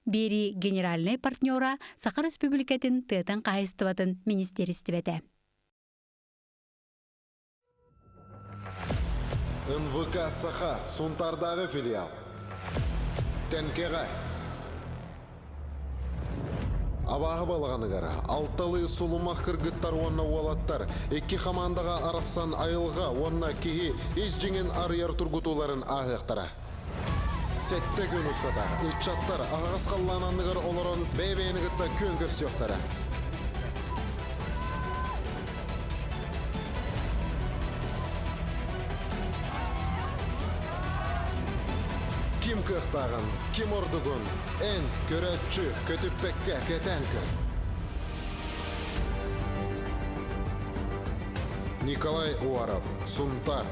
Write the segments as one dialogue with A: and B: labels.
A: Биэрии генеральнай партнера Саха Республикатын тыатын хаһайыстыбатын министиэристибэтэ.
B: НВК Саха Сунтаардааҕы филиал. Тэнкэҕэ. Абааһы балаҕаныгар алталыы сулумах кыргыттар уонна уолаттар икки хамаандаҕа арахсан айылҕа уонна киһи ис дьиҥин арыйар тургутууларын ааһыахтара. Сэттэ күн устата ыччаттар аһаҕас халлаан анныгар олорон бэйэ-бэйэни кытта күөн көрсүөхтэрэ. Ким кыахтааҕын, ким ордугун эн, көрөөччү, көтүппэккэ кэтээн көр. Николай Уаров, Сунтар.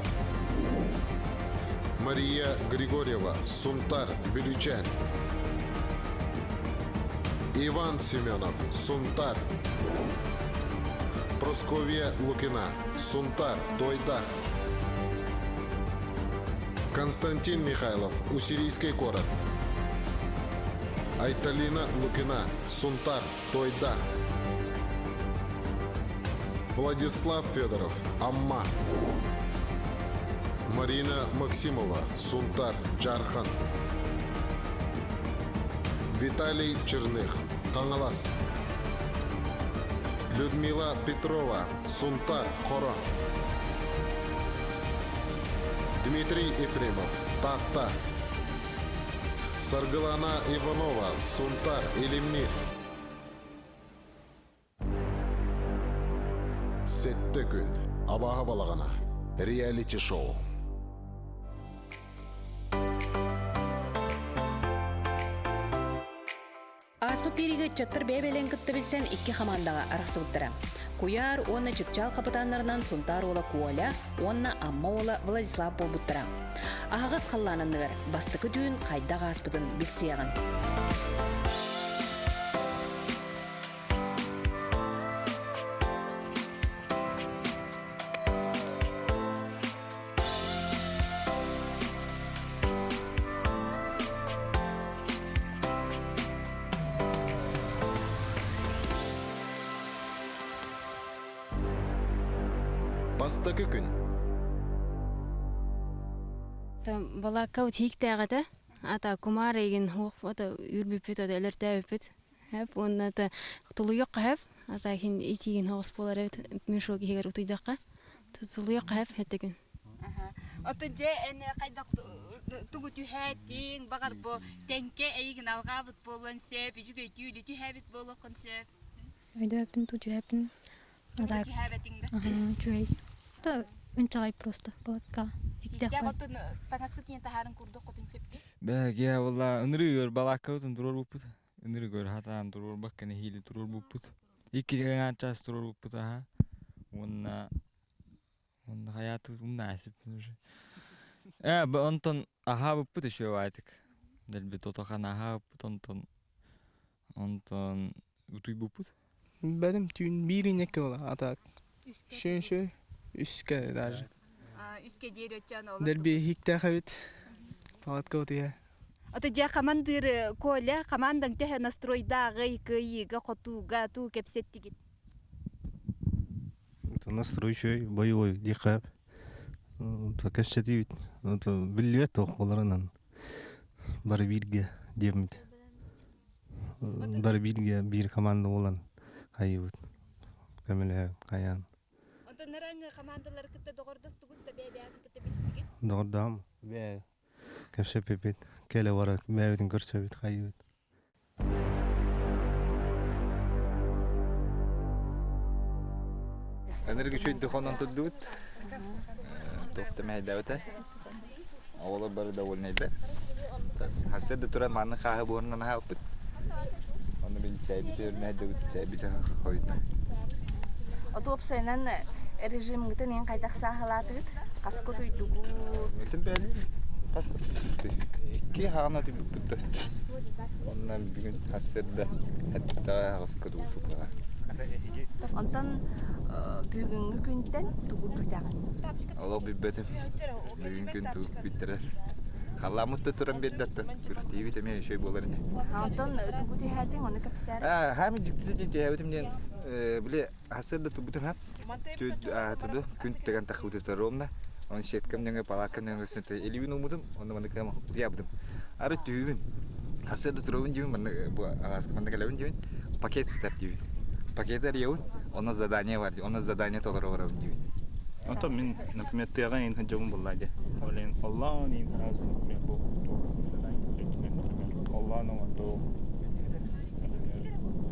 B: Мария Григорьева, Сунтар, Бүлүүчээн. Иван Семенов, Сунтар. Просковья Лукина, Сунтар, Туойдах. Константин Михайлов, Уссурийский город. Айталина Лукина, Сунтар, Туойдах. Владислав Федоров, Амма. Марина Максимова, Сунтар, Дьаархан. Виталий Черных, Хаҥалас. Людмила Петрова, Сунтар, Хоро. Дмитрий Ефремов, Таатта. Саргылана Иванова, Сунтар, Илимнир. Сэттэ күн. Абааһы балаҕана. Реалити-шоу.
C: Ааспыт биэриигэ ыччаттар бэйэ-бэйэлэрин кытта билсэн икки хамаандаҕа арахсыбыттара. Куйаар уонна Чыпчаал хапытааннарынан Сунтаар уола Коля уонна Амма уола Владислав буолбуттара. Аһаҕас халлаан анныгар бастакы түүн хайдах ааспытын билсиэҕин.
B: Бастакы күн.
D: Балаакка утииктээҕ этэ. Ата кумаар эйигин хуох ата үүрбүппүт ата өлөртөөбүппүт. Хэп уонна ата тулуйуохха хэп. Ата хин итиигин хоҕус буолар эбит мешок иһигэр утуйдахха. Тулуйуохха хэп хэттэ күн.
E: Ото дьэ эн хайдах тугу түһээтиҥ, баҕар бу тэҥкэ эйигин алҕаабыт буолуон сөп, үчүгэй түүлү түһээбит буолуоххун сөп.
F: Өйдөөппүн, туу түһээппин.
E: Тугу түһээбэтиҥ да?
F: Үчүгэй. Да ынчаҕай просто балакка.
E: Сииктээх оттон таҥаскыт ийэн таһаарын курдук хотун сөптүй?
G: Бэгэ буолла ынырыы өр балааккабытын туруорбуппут. Ынырык өр хатаан туруорбакка нэһиилэ туруорбуппут. Икки кэҥээн чаас туруорбуппут аһа. Уонна уонна хайаатыбыт умнаасыппын уже. Ээ онтон аһаабыппыт еще баайтык. Дэлби тотохан аһаабыппыт онтон онтон утуйбуппут.
H: Бэлэм түүн биир инньэккэ буола а так шө-шө үскэ даже.
E: Үскэ диэри өтчөөн олор.
H: Дэлби иһиктээх эбит палатка утуйа.
E: Ото дьэ хамандыыр Коля хамаандаҥ төһө настройдааҕый, кыайыыга, хотууга туу кэпсэттигит?
I: Настрой үчүгэй, боевой диэххэ кэпсэтиибит биллибэт туох буоларынан бары бииргэ диэммит бары бииргэ биир команда буолан хайыыбыт көмөлөһө хайаан
E: Онтон нараҥ командалары кытта доҕордостугут да бэйэ-бэйэҕитин кытта билсигит?
I: Доҕордоһом бэйэ кэпсэппиппит кэлэ бара бэйэбитин көрсөбүт хайыыбыт
G: Энерги үчүгэй хонон турдубут. Туох да мэһэйдээбэтэ. Оҕолор бары довольнайдар. Хасса да туран маннык хааһы буорунан аһаабыппыт. Онно мин чэйбити өрнэйдэбит, чэйбити хойута.
J: Отуопсайынан режимҥытын эн хайдах сааһылаатыгыт? Хаска утуйдугут?
G: Бүтүн бээлиир. Хас Икки хаҕана түбүкпүт да. Онно бүгүн хасырда эттэҕэ аҕыска дууппутаҕа.
J: Онтон бүгүҥҥү күнтэн тугу күүтэҕин?
G: Олох билбэтим. Бүгүн күн тугу күүттэрэр.
K: Халламмыт да туран биэрдэ оттон. Күрэхтиибит эмиэ үчүгэй буолар ини.
J: Онтон тугу түһээтиҥ, ону кэпсээр.
K: Аа, хаамын дьиктитэ диэн түһээбитим диэн, били хасыар да турбутум ха. Түду күн тыган тахыбытыта ровно. Он сеткам нөҥө, палаткам нөҥө сынта илибин уумутум, онно маннык утуйабытым. Ары түүбүн. Хасыар да туруобун диибин, маннык бу алааска маннык элэбин диибин. Пакет сытар диибин. Пакеты арыйабын, онно задание бар, онно задание толоро барабын диибин.
H: Онтон мин, например, тыаҕа иин сылдьабын булла дии. Ол иһин оллоон иин сразу, например, бу задание например, оллоон оҥордум. Например,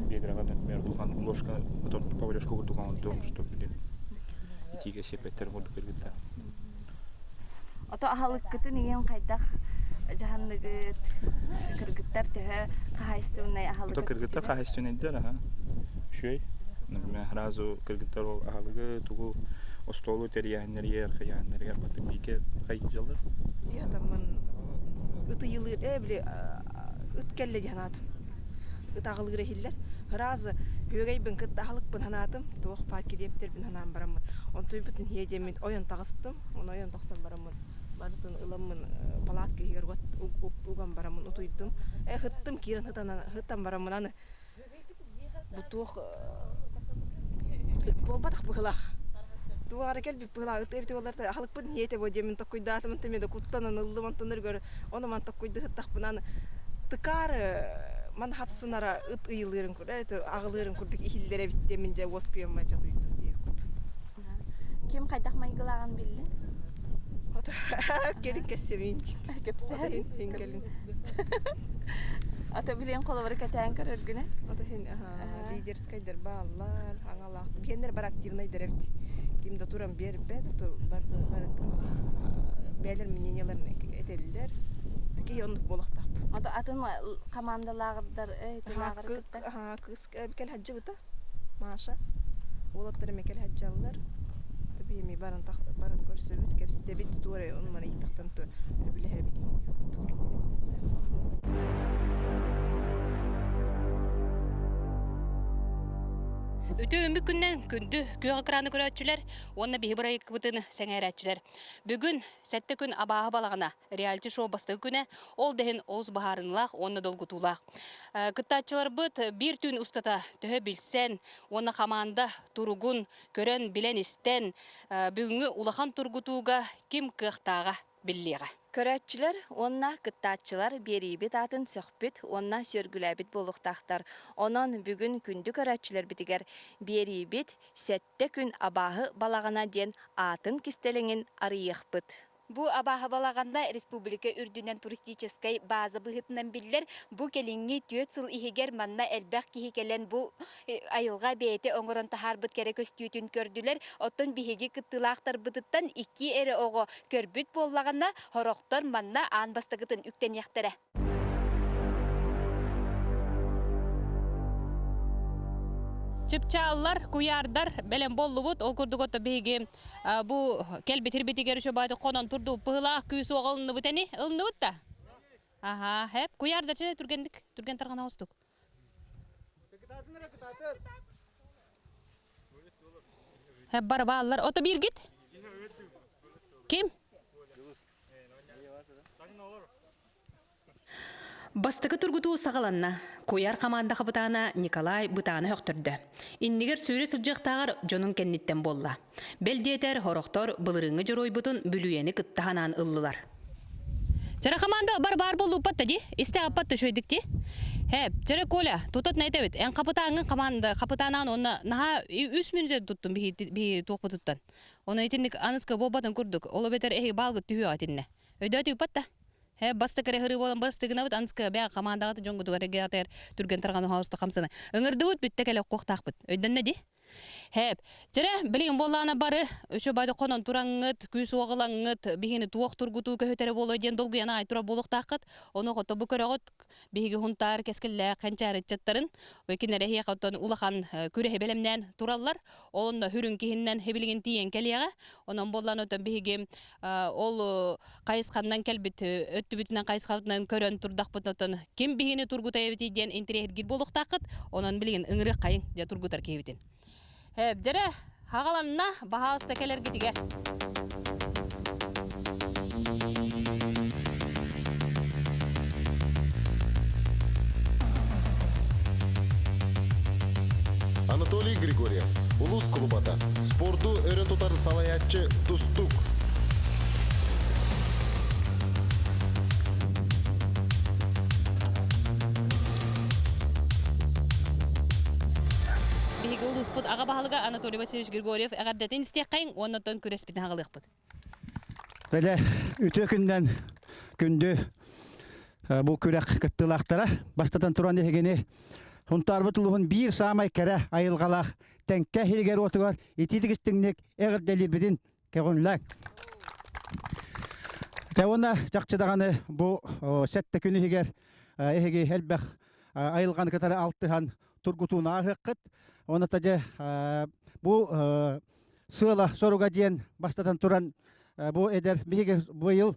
H: биэдэрэҕэ, например, улахан ложка, потом поварешка курдук оҥордум, чтобы блин, итиигэ сиэппэттэр курдук кыргыттар.
J: Ото аһылыккытын иһин хайдах дьаһанныгыт? Кыргыттар төһө хаһаайыстыбаннай аһылык
H: Ото кыргыттар хаһаайыстыбаннайдар, аха. Үчүгэй. Например, сразу кыргыттар ол аһылыгы тугу остуолу тэрийээһиннэригэр, хайааһыннарыгар баты бииргэ хайдьаллар.
L: Диатаммын ытыйылыыр ээ били ыт кэллэ дии санаатым. Ыт аҕылыыра иһиллэр. Ыразы күөгэйбин кытта аһылыкпын санаатым. Туох баар килиэптэрбин санаан бараммын. Онтуйбутун иһиэ диэммин ойон таҕыстым. Оны ойон тахсан бараммын барытын ыламмын палатка иһигэр уган бараммын утуйдум. Э ыһыттым киирэн ыһыттан бараммын аны бу туох ыт буолбатах быһыылаах. Туох эрэ кэлбит быһыылаах ыт эбитэ буоллар аһылыкпын иһиэтэ буо диэммин токкуйдаатым онтон эмиэ да куттанан ыллым онтон өргөр ону ман токкуйдуһуттахпына аны тыкаары ман хапсынара ыт ыйылыырын аҕылыырын курдук иһиллэр эбит диэммин дьэ уоскуйаммар дьотуйдум диэбит
J: Ким хайдах майгылааҕын биллин?
L: Кэлин кэссэбин.
J: Кэпсээн.
L: Кэлин.
J: Ата билиэн холобура кэтээн көрөргүнэ.
L: Ата хин лидерскайдар бааллар, аҥалаах. Биэннэр бар активнайдар эбит. Ким да туран биэрбэт, ото бар бар бээлэр мненияларын этэллэр. Киһи оннук буолуохтаахпын.
J: Ото атын командалааҕырдар лааҕыры кытта.
L: Кыыс кэл хаджыбыта. Маша. Уолаттар эмэ кэл хаджаллар. Биһими баран баран көрсөбүт, кэпсэтэбит, туора онуманы ыйытахтан өбүлэһэбит
C: Үтүө өмүк күннэн күндү күөх экраны көрөөччүлэр уонна биһи бырайыкпытын сэҥээрээччилэр. Бүгүн сэттэ күн абааһы балаҕана реалити-шоу бастакы күнэ, ол да иһин олус быһаарыныылаах уонна долгутуулаах. Кыттааччыларбыт биир түүн устата төһө билсэн уонна хамаанда туругун көрөн, билэн-истэн, бүгүҥҥү улахан тургутууга ким кыахтааҕа биллиэҕэ.
J: Көрөөччүлэр уонна кыттааччылар биэриибит аатын сөхпүт уонна сүөргүлээбит буолуохтаахтар. Онон бүгүн күндү көрөөччүлэрбитигэр биэриибит Сэттэ күн абааһы балаҕана диэн аатын кистэлэҥин арыйыахпыт.
E: Бу абааһы балаҕанна республика үрдүнэн туристическай бааза быһыытынан биллэр. Бу кэлиҥҥи түөрт сыл иһигэр манна элбэх киһи кэлэн бу айылҕа бэйэтэ оҥорон таһаарбыт кэрэ көстүүтүн көрдүлэр. Оттон биһиги кыттыылаахтарбытыттан икки эрэ оҕо көрбүт буоллаҕына, сорохтор манна аан бастакытын үктэниэхтэрэ.
C: Чыпчааллар, куйаардар бэлэм буоллубут. Ол курдук ото биһиги бу кэлбитирбитигэр үчүбайты хонон турду быһылаах күүс уоҕа ылынныбыт эни ылынныбыт да аха хэп куйаардар чэ түргэнник түргэн тарҕана оҕустук хэп бары бааллар ото бииргит ким Бастакы тургутуу саҕаланна. Куйаар хамаанда хапытаана Николай бытааны сөхтөрдө. Иннигэр сүүрэ сылдьыахтааҕар дьонун кэнниттэн буолла. Бэл диэтэр, сорохтор былырыыҥҥы дьоруойбутун Бүлүйэни кытта санаан ыллылар. Чара хамаанда бар баар буоллуппат да дии, истэ аппат да үчүгэйдик дии. Һэ, чара Коля, тутат нэтэбит. Эн хапытааҥҥын хамаанда хапытаанаан уонна наһаа үс мүнүүтэ туттум биһи туохпутуттан. Ону итинник аныска буолбатын курдук, ол эбэтэр эһиги баалгыт түһүөҕэ итиннэ. Өйдөөтүгүппат да? Э, бастакы эрэ һырыы буолан барыстыгынабыт, анска бээ хамаандаҕыт дьоҥгутугар эргиҕэтигэр түргэн тарҕан оһоосто хамсана. Ыҥырдыбыт бүттэ кэлэ уккуохтаахпыт. Өйдөннө дии? Хэп. Чэрэ, билигин буоллаҕына бары үчү байды хонон тураҥҥыт, күүс уоҕулаҥҥыт, биһини туох тургутуу көһүтэрэ буолуо диэн долгуйан аҕай турар буолуохтааххыт. Ону хото бу көрөҕүт, биһиги Хунтаар кэскиллээх кэнчээри ыччаттарын кинилэр эһиэхэ оттон улахан күрэһи бэлэмнээн тураллар. Ол онно хүрүҥ киһиннэн билигин тиийэн кэлиэҕэ. Онон буоллаан оттон биһиги ол хайысханнан кэлбит өттүбүтүнэн хайысхабытынан көрөн турдахпыт оттон ким биһигини тургутай эбитий диэн интэриэһиргиир буолуохтааххыт. Онон билигин ыҥырыаххайыҥ дьэ тургутар киһибитин. Дьэрэ, хаҕаланна, баһаалыста кэлэргитигэр.
B: Анатолий Григорьев, улуус кулубата, спорду өрө тутар салайааччы Тустук.
C: Биһиги улууспут аҕа баһылыга Анатолий Васильевич Григорьев эҕэрдэтин истиэххэйиҥ уонна оттон күрэспитин аҕалыахпыт.
M: Дэлэ үтүө күннэн күндү бу күрэх кыттыылаахтара бастатан туран эһигини Сунтаарбыт улууһун биир саамай кэрэ айылҕалаах Тэҥкэ иһигэр уотугар итиитик истиҥник эҕэрдэлиирбитин көҕүллээҥ. Дьэ уонна чахчы даҕаны бу сэттэ күн иһигэр эһиги элбэх айылҕаны кытары алтыһан тургутууну ааһыаххыт. Уонна дьэ бу сыала соруга диэн бастатан туран бу эдэр биһиги быйыл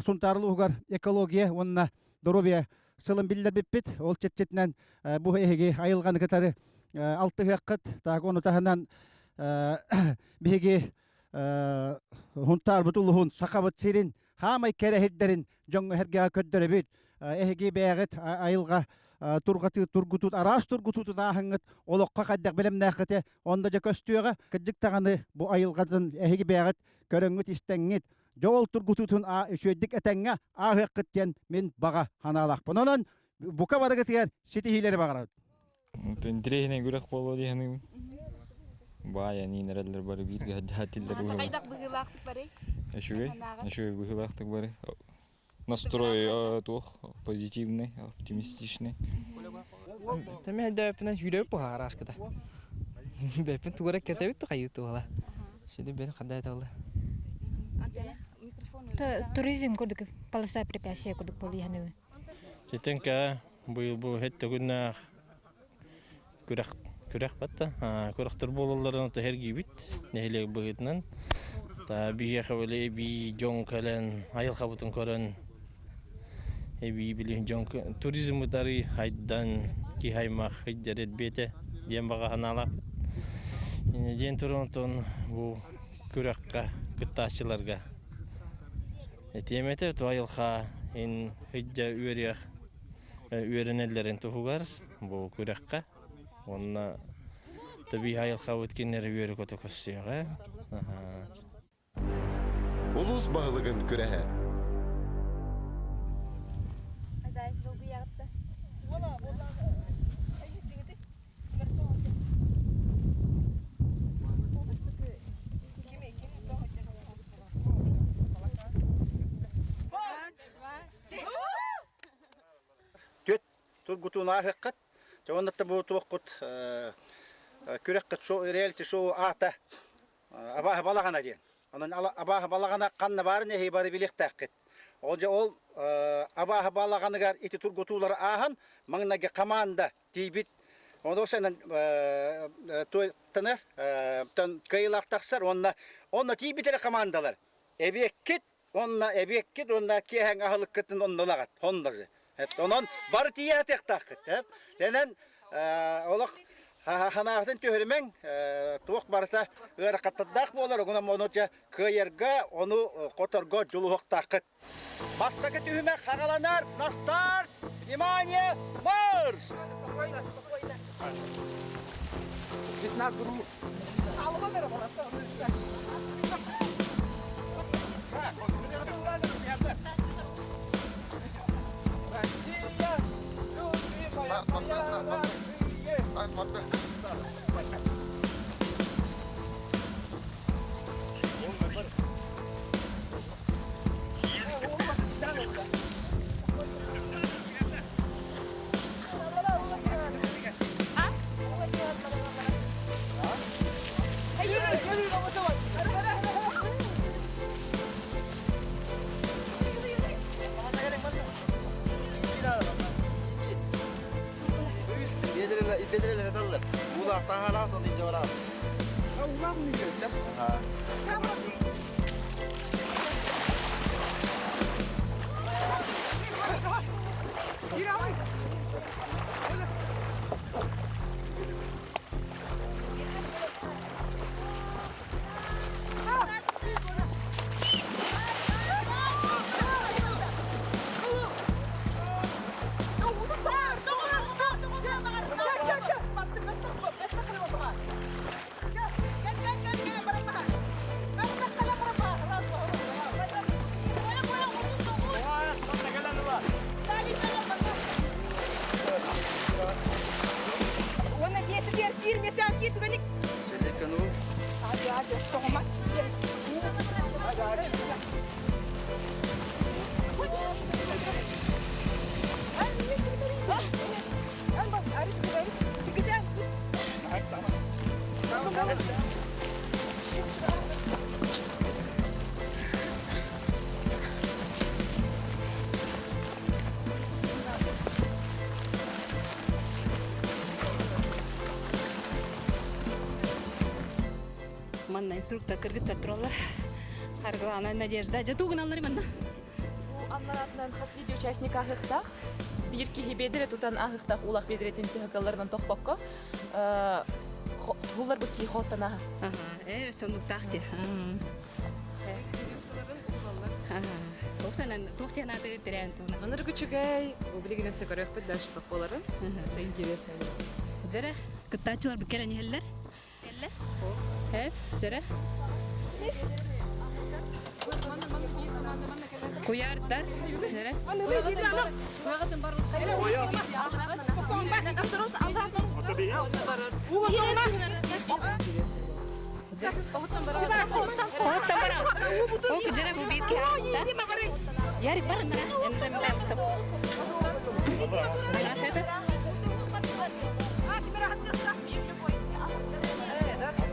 M: Сунтаар улууһугар экология уонна здоровье сылын биллэрбиппит. Ол чэрчитинэн бу эһиги айылҕаны кытары алтыһыаххыт. Так ону таһынан биһиги Хунтаарбыт улуһун Сахабыт сирин хаамай кэрэһирдэрин дьоҥҥо сэргэҕэ көрдөрөбүт. Эһиги бэйэҕит айылҕа тургатыы тургутут араас тургутуутун ааһыҥҥыт олоххо хайдах бэлэмнээххите онно дьэ көстүөҕэ. Кырдьык даҕаны бу айылҕатын эһиги бэйэҕит көрөҥҥүт истэҥҥит дьэ ол тургутуутун үчүгэйдик этэҥҥэ ааһыаххыт диэн мин баҕа санаалаахпын. Онон бука барыгытыгар ситиһиилэри баҕарабыт.
G: Интириэһинэй күрэх буолуо дии саныыбын. Баай аниин эрэллэр бары бииргэ сылдьаһааттиллэр быһыылаах.
E: Хайдах быһыылаахтык барый?
G: Үчүгэй, үчүгэй быһыылаахтык бары. Настрой туох позитивный, оптимистичный.
N: Тэмэһэйдээппинэн сүүрэбит буһа араскыта. Бэппин тугура кэтэбит тухайыы туола. Сиди бен хаддай туола.
F: Туризм курдук полоса препятствия курдук буолуйханыбын.
O: Ситенка быйыл бу хетте күннээх күрэх күрэх батта күрэхтэр буолалларын тэһэргиибит нэһилиэк быһыытынан та биһиэхэ били эбии дьон кэлэн айылҕабытын көрөн эбии били дьон туризмытары айдан киһи аймах ыйдар биэтэ диэн баҕа санаалаахпыт диэн туран онтон бу күрэххэ кыттааччыларга этиэм этэ айылҕа ин ыйдьа үөрүйэх үөрэнэллэрин туһугар бу күрэххэ уонна тэбии айылҕабыт кинилэри үөрэ-көтө көрсүөҕэ.
B: Улуус баһылыгын күрэһэ.
M: Түөт тургутууну ааһыаххыт. Дьэ уонна бу туоххут күрэххит реалити-шоу аата Абааһы балаҕана диэн. Онон абааһы балаҕана ханна баарын эһиги бары билиэхтээххит. Ол дьэ ол абааһы балаҕаныгар ити тургутуулары ааһан маҥнайгы хамаанда тиийбит. Ону сэнэн туйтаны кыайыылаах тахсар уонна онно тиийбит эрэ хамаандалар эбиэккит Онно эбиэккит уонна киэһэҥ аһылыккытын оннулаҕыт, оннору. Онон бары тиийэ сатыахтааххыт. Сэнэн олох ханаахытын түһэримэҥ, туох барыта ыарахаттардаах буолар, ону ону дьэ кыайарга, ону хоторго дьулуһуохтааххыт. Бастакы түһүмэх хаҕаланар, на старт, внимание, марш!
B: Старт барда, старт барда. Старт барда.
C: Инструктор кыргыттар тураллар. Аргылана Надежда. Дьэ тугуналлар манна?
P: Бу аннаратынан хас видео участник аһыктаах. Биир киһи бедре тутан аһыктаах улах бедретин төһөкалларынан тохпокко туллар бу кии хоттан аһа.
C: Э, сонуктаах ти. Оксанан туох диэн ааты тирээн туна.
P: Ынырык үчүгэй, бу билигин өссө көрүөхпүт даже тох боларын. Өссө интересно.
C: Дьэрэ, кыттааччылар бу кэлэн иһэллэр. Кэллэ. Э, дьэрэ. Куйаардар.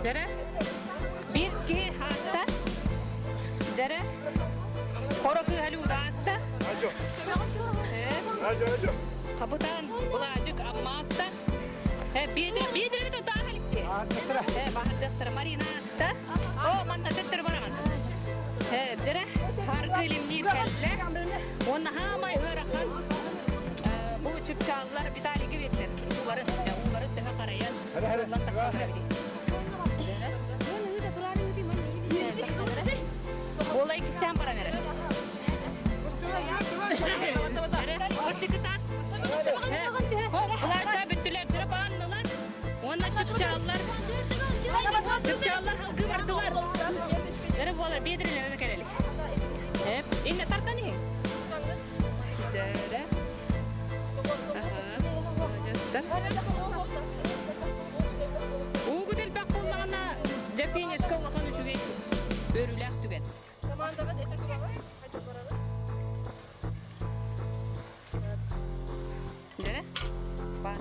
C: Дьэрэ. Биир киһи хааста, дэрэ, хоро кыыһали удааста, хабытаан былаажык аммааста, биэдэрэ биэдэрэ бүтэн таах иликти. Баһардыахтара Марина ааста. О, манна төттөрү бараҕын. Дьэрэ, харгы илимниир кэллэ. Уонна хаамай ыарахан бу чыпчааллар Виталийга биэрдэр. Уулары, уулары төһө харайан, уулан тахсаллар эбит. Буолай кистээн баран эрэ. Былаата бүттүлэр, дьөрө бааннылар. Уонна чыпчааллар. Чыпчааллар халгыы бардылар. Эрэ буолар, биэдирилэр кэлелик. Эп, инне тартан иһин. Дөрө. Уугут элбэх буоллаҕына, дьэ финишка улахан үчүгэй өрүүлээх түгэн. Дөрө. Ба.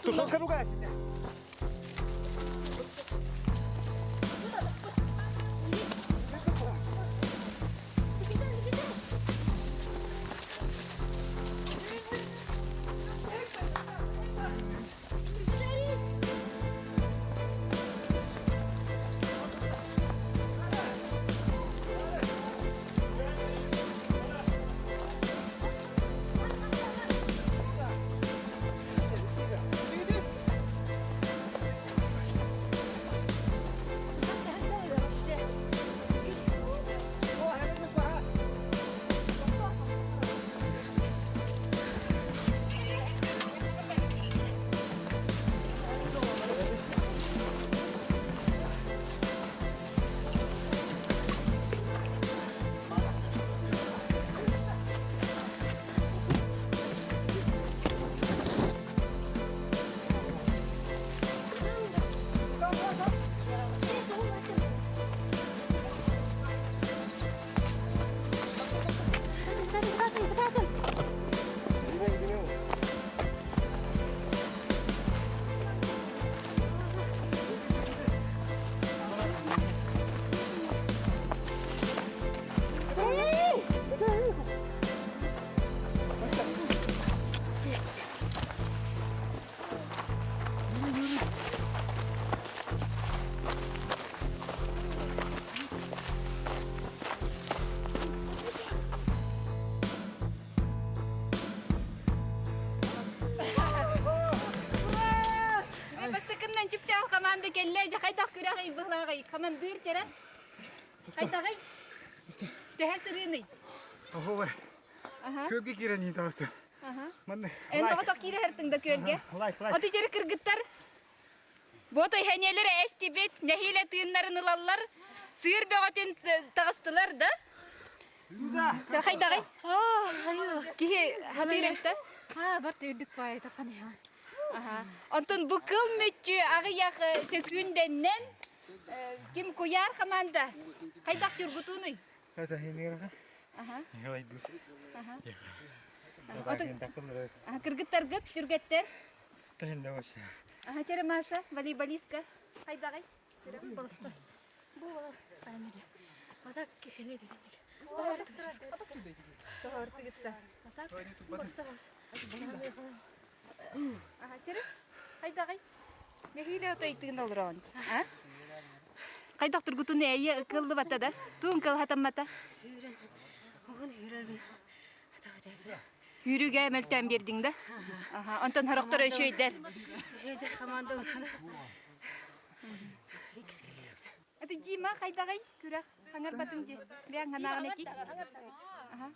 M: Тушенка ругайся.
E: Хаманда кэллэ, дьэ хайдах күрэх ыйбыһлааҕый? Хамандыыр кэрэ. Хайдаҕый? Төһө сырыыный?
Q: Оһуобай. Күөлгэ киирэн иһин таҕыстым. Манна.
E: Эн тоҕо киирэ сыртыҥ да күөлгэ?
Q: Лайк, лайк.
E: Оты жери кыргыттар. Бу тойхэньэлэр эстибит, нэһиилэ тыыннарын ылаллар. Сыыр бөҕөтүн таҕыстылар да? Хайдаҕый? Киһи хатыыр эбитэ?
F: Аа, барт үрдүк баайы тахан
E: Онтон бу кыл мүччү аҕыйах сөкүүндэннэн ким куйаар хамаанда хайдах тургутунуй? Кыргыттаргыт түргэттэр. Аха, чere Маша, волейболистка. Хайдаҕый?
F: Просто. Бу А так кихеле десеник.
E: Соһортыгытта.
F: А так просто вас.
E: Аха, чere хайдаҕый? Нэһиилэ отойтыгын олорон. А? Хайдах тургутун эйе кыллыбата да? Туун кылхатаммата?
D: Хүрен. Угун хүрербин.
E: Үүрүүгэ мөлтөөн биэрдиҥ да? Аха, онтон сорохтор үчүгэйдэр.
D: Үчүгэйдэр хамаанда
E: Это Дима хайдаҕай күрэх хаҥарбатын ди. Бэйэҥ ханаҕын эти. Аха.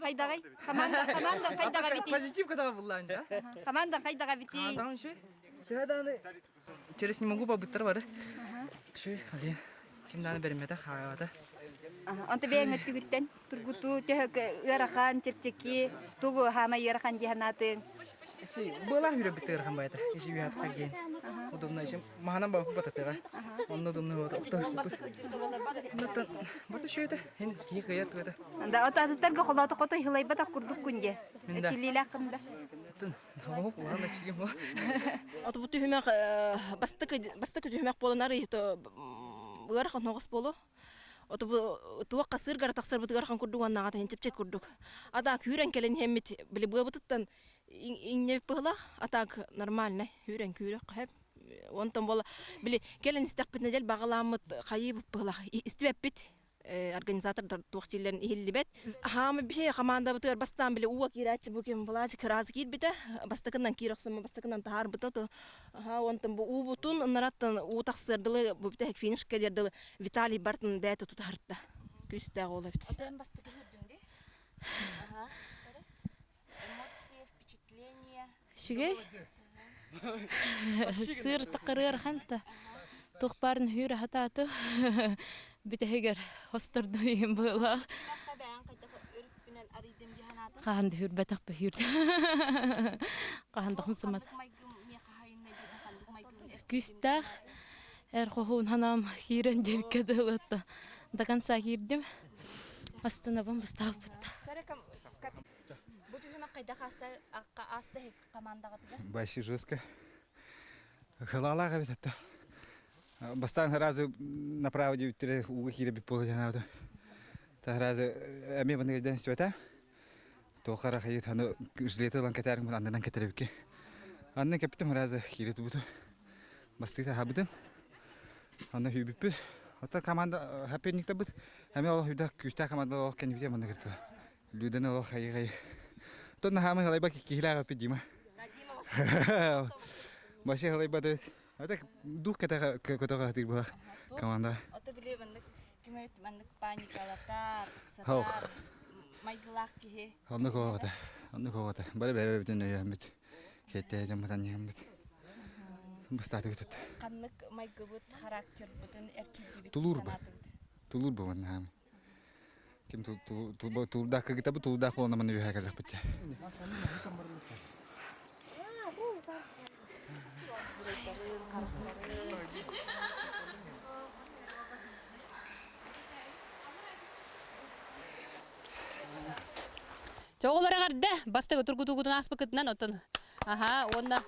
E: Хайдаҕай? Команда команда хайдаҕа бити.
N: Позитив когда буллаан да?
E: Команда хайдаҕа бити.
N: Командаҕын үчүгэй. Төһө даҕаны через не могу побыттар бары. Үчүгэй, Алин. Ким даҕаны бэриммэтэ, хаайбата.
E: Онто бэйэҥ өттүгүттэн тургутуу төһө ыарахан, чэпчэки, тугу хаамай ыарахан дии санаатыҥ?
N: Быалаах үрөбүт ыарахан байата. Иши үһатка диэн. Удобно иши маһанан бабы бататыга. Онно удобно вот оттоһуспут. Оннуттан барта шөйдө. Хин киһи кыйар тугата.
E: Да, ото атыттарга холоото хотой хылайбатах курдук күнде.
N: Минда.
E: Чилилээх кында.
N: Тын, оһох улахан аччыгым бу.
L: Ото бу түһүмэх бастакы бастакы түһүмэх буолан арый то ыарахан оҕус буолу. Ото бу туох хасыыр тахсарбытыгар хан курдук уоннаҕа таһын чэпчэк курдук. Атаак хүүрэн кэлэн иһэммит били быабытыттан иҥнэбит быһылаах атаак нормальный хүүрэн күүрэх хэп онтон буола били кэлэн истэхпитинэ дьэл баҕалааммыт хайыыбыт быһылаах истибэппит организатордар туох дииллэрин иһиллибэт. Хаамы биһи хамаандабытыгар бастаан били ууга киирээччи бу ким былаачы кыраазы киирбитэ бастакынан киир охсумма бастакынан таһаарбыта то онтон бу уубутун ынараттан уу тахсыар дылы бу бүтэһик финиш кэлиэр дылы Виталий Бартын бэйэтэ тутаһарта күүстээх уол эбит.
J: Отон бастакы хүрдүҥ ди? Эмоции, впечатления.
D: Үчүгэй. Сыр тақырыар ханта. Туох баарын хүүрэ хатааты. Бүтэһигэр хосторду иһин быылаах. Хаһан да хүрбэтэх бөһүүр. Хаһан да хымсымат. Күүстээх эр хоһуун ханаам киирэн диэбиккэ дылытта. До конца киирдим. Астынабын бастаабытта.
J: Бу түһүмэх хайдах ааста командаҕытыгар?
K: Вообще жестко. Хылаалаах эбит этэ. Бастаан сразу направо диэбиттэрэ ууга киирэ буола дьанаабыта. Сразу эмиэ маннык өйдөөн истибэтэ. Туох хара хайыт аны жилеты ылан кэтээрим аннынан кэтэрэбикки. Анны кэптим сразу киирэ тубуту. Бастыыта аһабытым. Аны хүйбүппүт. Оттон команда соперниктарбыт эмиэ олох үрдэх күүстээх команда олох кэннибитэ манна кытта. Люданы олох хайы-хайы. Оттон наһаамы халайба киһилээх эппит Дима. Вообще халайбаты. Это дух көтөҕө көтөҕө буолар команда.
J: Ото били маннык ким маннык паникалатар, ыксатар, майгылаах киһи.
K: Оннук оҕото. Оннук оҕото. Бары бэйэ-бэйэбитин өйөөммүт. Хетте дьоммутан ньыаммыт. Бастаатыгыт тут.
J: Ханнык майгыбыт, характербытын эрчийдибит
K: Тулуур бу. Тулуур бу манна. Ким тулуурдаах кыгытабыт, тулуурдаах буолан манна үөһэ кэллэхпит.
C: Чоҕулар эҕэрдэ бастакы тургутуугутун ааспыкытынан оттон аха уонна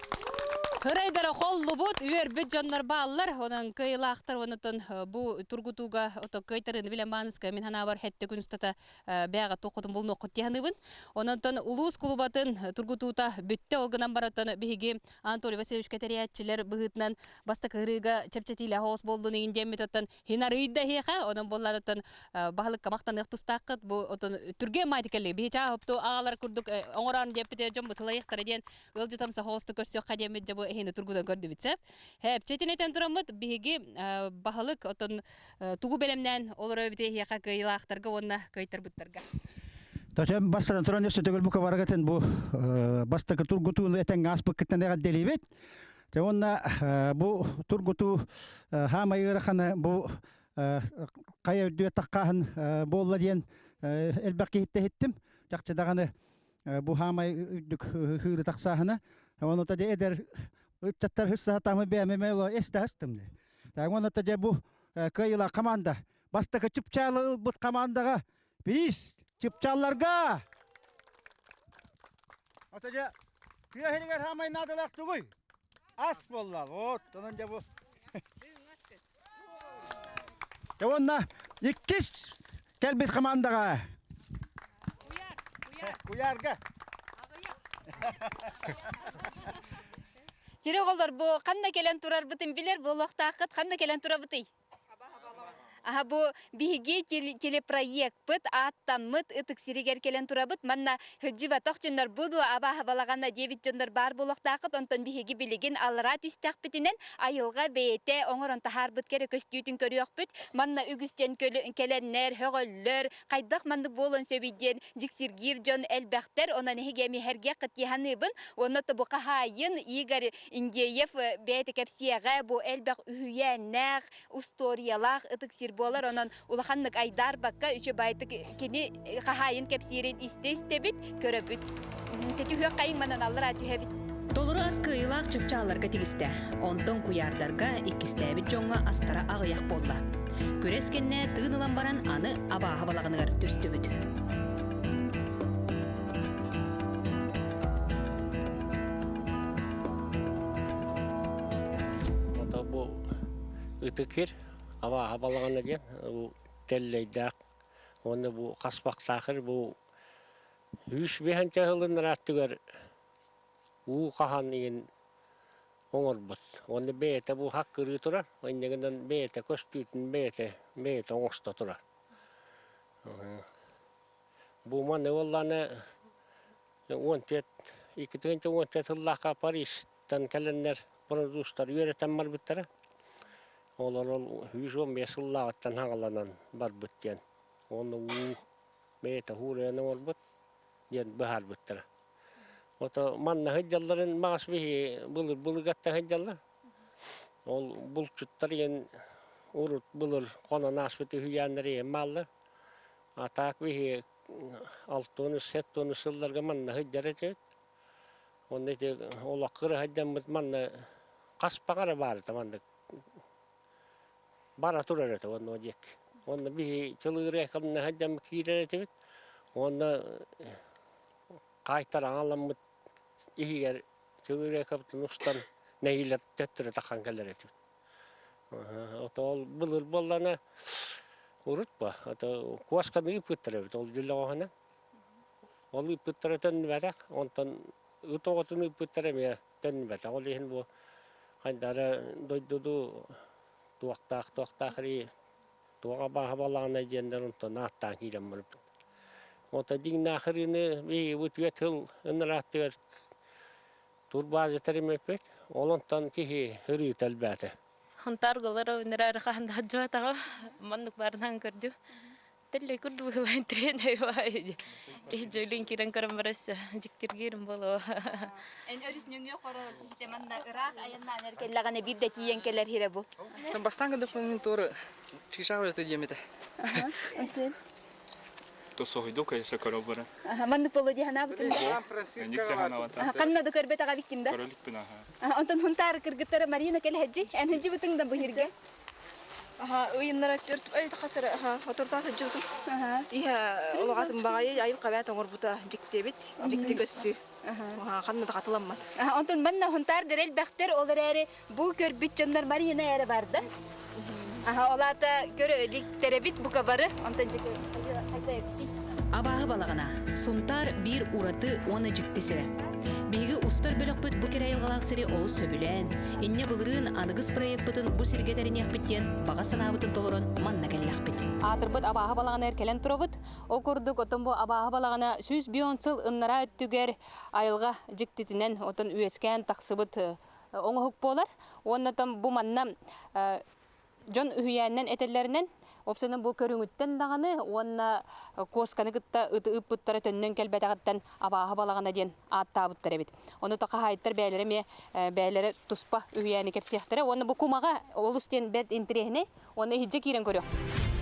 C: Ырайдара холлубут, үөрбүт дьоннор бааллар. Онон кыайылаахтар онотон бу тургутууга ото кыайтарыыны билэн бааныска мин ханаабар хэтте күн устата бэҕэ туоххутун булнуоххут диһаныбын. Ононтон улуус кулубатын тургутуута бүттэ ол гынан баратан биһиги Анатолий Васильевичка тэрийээччилэр быһыытынан бастакы ырыыга чэпчэтиилээх оҕус буоллун иҥин диэммит оттон Хин арыйда эһиэхэ, онон буоллар оттон баһылыкка махтаныах тустааххыт. Бу отон түргэн маайты кэлли. Биһи чаа хопту аҕалар курдук оҥорон диэппите дьон бутулайыхтара диэн ыалдьытам сахоосту көрсүөххэ диэммит дьэ бу. эһини тургутан көрдүбүт сеп. Хэп, четин этен тураммыт биһиги баһылык отон тугу бэлэмнээн олоро эбите эһиэхэ кыайыылаахтарга уонна кыайтарбыттарга.
M: Тачан бастан туран өссө төгүл бу кабарагатын бу бастакы тургутууну этэҥҥэ ааспыккыттан эҕэрдэлиибит. Те уонна бу тургутуу хаамай ыараханы бу хайа үрдүө таххааһын буолла диэн элбэх киһиттэ иһиттим. Чахчы даҕаны бу хаамай үрдүк хыыры тахсааһына. Оны та эдэр ыччаттар хыссаһатамы бээмэ мело эстаһастым. Оны та дьэ бу кыайыла команда бастакы чыпчаалы ылбыт командаға Бириис чыпчаалларга! Ото дьэ тыа сиригэр хаамай наадалаах тугуй? Ас буолла. Вот, онон дьэ бу. Дьэ уонна иккис кэлбит командаҕа. Куйаарга.
E: Сири оҕолор бу ханна кэлэн турарбытын билэр буолуохтааххыт. Ханна кэлэн турабытый? Аха бу биһиги телепроекпыт ааттаммыт ытык сиригэр кэлэн турабыт. Манна сылдьыбатах дьоннор бу дуо абааһы балаҕана диэбит дьоннор баар буолуохтааххыт. Онтон биһиги билигин аллараа түстэхпитинэн айылҕа бэйэтэ оҥорон таһаарбыт кэрэ көстүүтүн көрүөхпүт. Манна үгүстэн кэлэннэр, һөҕөллөр, хайдах маннык буолуон сөбүй диэн дьиксиргиир дьон элбэхтэр. Онон эһиги эмиэ һэргиэххит дии саныыбын. Уонна тобу хаһаайын Игорь Индеев бэйэтэ кэпсиэҕэ бу элбэх үһүйээннээх, устуоруйалаах ытык сир буолар. Онон улаханнык айдаарбакка үчүбайтык кини хаһаайын кэпсиирин истэ-истэбит, көрөбүт. Түһүөххэйиҥ манан аллараа түһэбит.
C: Толору ас кыайыылаах чыпчаалларга тигистэ. Онтон куйаардарга иккистээбит дьоҥҥо астара аҕыйах буолла. Күрэс кэннэ тыын ылан баран аны абааһы балаҕаныгар түстүбүт.
R: Ото бу ытыкир абааһы балаҕана диэн бу тэллэйдээх уонна бу хаспахтаахыр бу үс биһэнчэ сылын ырааттыгар уу хаһан иин оҥорбут. Уонна бэйэтэ бу хаккырыы турар, инньэ гынан бэйэтэ көстүүтүн бэйэтэ бэйэтэ оҥосто турар. Бу маны буоллаҕына 14 2014 сыллаахха Парижтан кэлэннэр французтар үөрэтэн барбыттара. Олор ол 115 сыллааҕыттан хаҥаланан барбыт диэн. Уонна уу бэйэтэ уурайан оҥорбут диэн быһаарбыттара. Ото манна сылдьалларын маҕас биһи былыр былыгатта сылдьаллар. Ол булчуттар иэн урут былыр хонон ааспыт үһүйээннэр иэн бааллар. А так биһи алтыан сеттуон сылларга манна сылдьар этибит. Онно ити олох кыра сылдьаммыт манна хаспаҕа эрэ баар этэ маннык бара турар этэ уонна диэки. Уонна биһи чылыырыа ханна сылдьаммыт киирэр этибит. Уонна хаайтар аҥаламмыт иһигэр чылыырыакабытын устан нэһиилэ төттөрү таххан кэлэр этибит. Ото ол былыр буоллаҕына урут ба ото куосканы ыыппыттар эбит ол дьүллэҕэһинэ. Ол ыыппыттара төннүбэтэх, онтон ыт оҕотун ыыппыттара эмиэ төннүбэтэх. Ол иһин бу хайдары дойдуду туохтаах туохтаах эрии туоҕа бааһа балаҕанай диэннэр онтон ааттаан киирэн барбыт. Ото дьиҥнээх ырыыны биһиги бу түөрт сыл ынарааттыгар Турбааза тэриммиппит, ол онтон киһи ырыыта элбээтэ.
P: Хонтаар голара өнөрөр хаһан да дьуотаҕа маннык баарынан көрдү. Телле курду быһылаан трен айвай. Киһи дьөлүн кирен көрөн барас дьиктиргиирим боло.
E: Эн өрүс нөҥүө хоро киһитэ манна ыраах айаннаан эр кэллэҕинэ биирдэ тиийэн кэлэр хирэ бу.
N: Бастаан көрдөхпүнэ мин туору чыычаах үлэтэ диэм этэ.
H: То соһуйду, конечно, көрө баран.
E: Маннык боло дии санаабытым. Ханна да көрбөтөҕө эбиккин да?
H: Көрөлүкпүн аха.
E: Онтон Хунтаар кыргыттара Марина кэлэһэдьи, эн хыдьыбытыҥ да бу иһиргэ?
L: Аха, ыйыннара төрт ай хасара аха, отуртаа сылдьыбытым. Иһэ олоҕатын баҕайы айыл хабаат оҥорбута дьиктибит, дьикти көстүү. Ханна да хатыламмат.
E: Онтон манна Хунтаар дэр элбэхтэр, ол эрээри Бу көрбүт дьоннор Марина эрэ барда. Аха, ол аата көрө иликтэрэбит бука бары, онтон дьэ хайда эбитий?
C: Абааһы балаҕана Сунтаар биир ураты уонна дьикти сирэ. Биһиги устар бөлөхпүт бу кэрэ айылҕалаах сири олус сөбүлээн, инньэ былырыын аныгыс проекпытын бу сиргэ тэриниэхпит диэн баҕа санаабытын толорон манна кэллэхпит. Аатырбыт абааһы балаҕана кэлэн турабыт. Ол курдук, оттон бу абааһы балаҕана 150 сыл ыннараа өттүгэр айылҕа дьиктитинэн, оттон үөскээн тахсыбыт.
E: оҥоһук буолар. Уонна там бу манна дьон үһүйээнинэн этэллэринэн, уопсайынан бу көрүҥүттэн даҕаны уонна куосканы кытта ыты ыыппыттара төннөн кэлбэтэҕиттэн абааһы балаҕана диэн ааттаабыттар эбит. Ону та хаһаайыттар бэйэлэрэ эмиэ бэйэлэрэ туспа үһүйээни кэпсиэхтэрэ. Уонна бу кумаҕа олус диэн бэрт интэриэһинэй. Уонна иһирдьэ киирэн көрүөхпүт.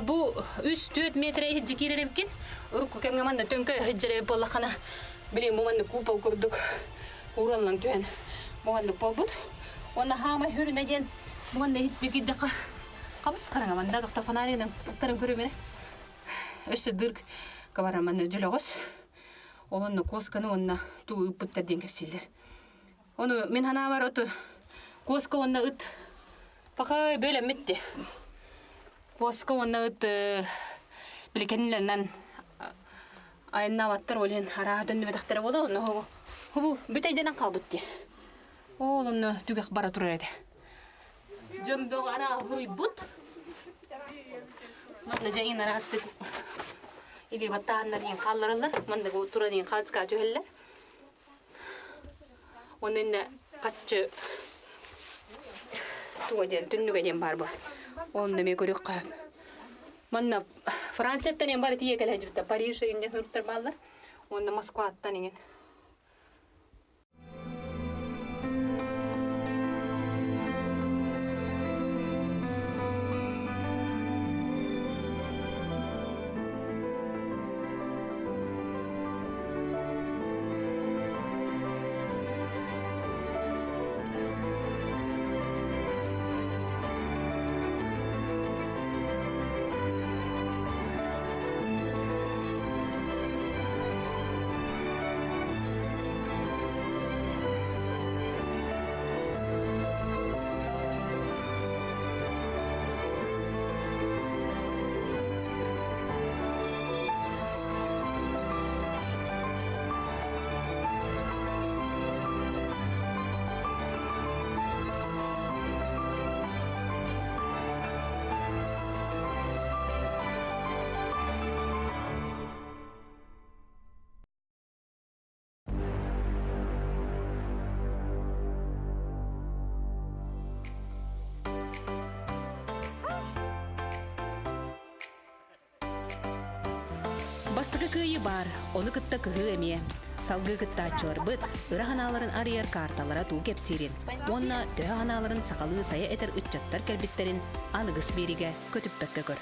E: Бу 3-4 метр иһирдьэ киирэр эбиккин. Урукку кэмҥэ манна төҥкө иһирдьэр эбит буоллаххына, билигин бу манна купол курдук уураллан түһэн бу маннык буолбут. Уонна хаамай хүрүнэ диэн бу манна иһирдьэ киирдэххэ хабыс хараҥа манна тохто фонаригынан ыктаран көрүмэрэ. Өссө дырк кабара манна дьөлөҕөс. Ол онно куосканы уонна туу ыыппыттар диэн кэпсииллэр. Ону мин санаабар оту куоска уонна ыт пока бөлөммүт ди. Куоска уонна ыт били кэннилэринэн айаннаабаттар ол иһин арааһа төннүбэтэхтэрэ буолуо онно хобу хобу бүтэйдэнэн хаалбыт дии. Ол онно түгэх бара турар этэ. Дьон бөҕө арааһа хуруйбут. Манна дьэ араастык илии баттааһыннар иин хааллараллар. Манна бу туран иин хаалцка түһэллэр. Онно иннэ хаччы туга диэн түннүгэ диэн баар бу. Онно эмиэ көрүөххэ. Манна Францияттан эм бар тиийэ кэлэ дьыбыта Париж иҥин нуруттар бааллар. Уонна Москваттан иҥин.
C: Бастакы кыайыы баар, ону кытта кыһыы эмиэ. Салгыы кыттааччыларбыт ыра санааларын арыйар каарталара туу кэпсиирин уонна төһө санааларын сахалыы сайа этэр ыччаттар кэлбиттэрин аныгыс биэригэ көтүппэккэ көр.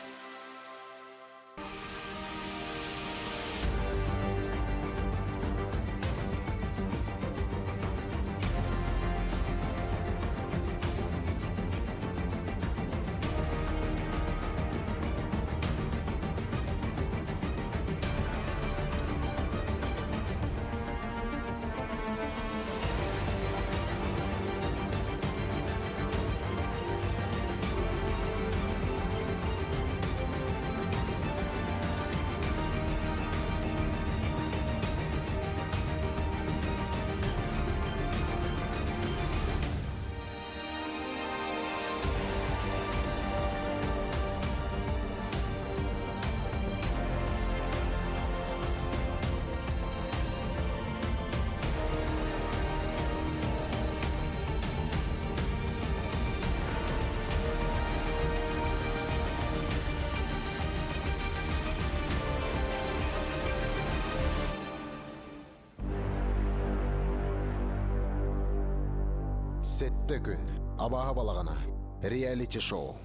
B: Сэттэ күн. Абааһы балаҕана. Реалити-шоу.